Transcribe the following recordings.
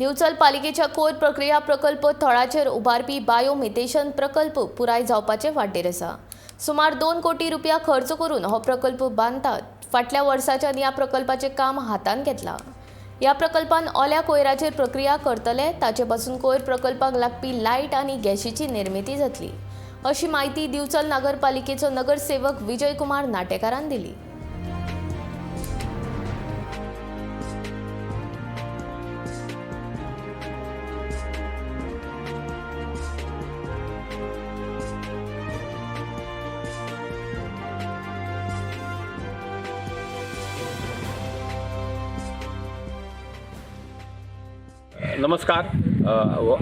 दिवचल पालिकेच्या कोयर प्रक्रिया प्रकल्प थळाचेर उबारपी बायोमिथेशन प्रकल्प पुराय जावपाचे वाटेर आसा. सुमार 2 कोटी रुपया खर्च करून हो प्रकल्प बांदतात. फाटल्या वर्साच्यान ह्या प्रकल्पाचें काम हातांत घेतलां. ह्या प्रकल्पान ओल्या कोयराचेर प्रक्रिया करतले. ताचे पासून कोयर प्रकल्पाक लागपी लायट आनी गॅशीची निर्मिती जातली, अशी म्हायती दिवचल नगरपालिकेचो नगरसेवक विजय कुमार नाटेकारान दिली. नमस्कार.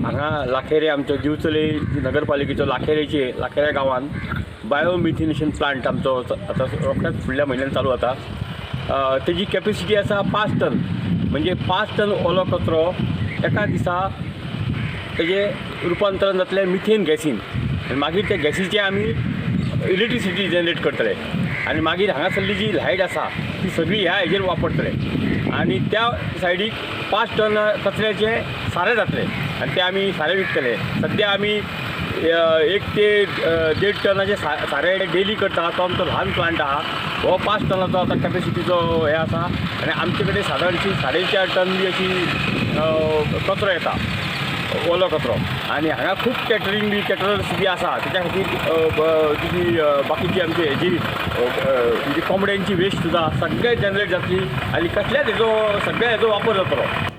हांगा लाखेरे आमचो दिवचले नगरपालिकेचो लाखेरेचे लाखेऱ्या गांवांत बायोमिथिनेशन प्लांट आमचो आतां रोखडेच फुडल्या म्हयन्यान चालू जाता. तेजी कॅपेसिटी आसा 5 टन, म्हणजे 5 टन ओलो कचरो एका दिसा तेजें रुपांतरण जातलें मिथेन गॅसीन आनी मागीर त्या गॅसीचें आमी इलेक्ट्रिसिटी जनरेट करतले आनी मागीर हांगासरली जी लायट आसा ती सगळी ह्या हेजेर वापरतले आनी त्या सायडीक 5 टन कचऱ्याचें सारें जातलें आनी तें आमी सारें विकतले. सद्या आमी 1 ते 1.5 टनाचें सारें डेली करता. तो आमचो ल्हान प्लांट आहा. हो 5 टनाचो आतां कॅपेसिटीचो हें आसा आनी आमचे कडेन सादारणशी 4.5 टन बी अशी कचरो येता, ओलो कचरो. आनी हांगा खूब कॅटरींग बी कॅटरर्स बी आसा. तेच्या खातीर तुजी बाकीची आमची हेजी म्हणजे कोंबड्यांची वेस्ट सुद्दां सगळें जनरेट जातली आनी कसल्याच हेजो सगळ्या हेजो वापर जातलो.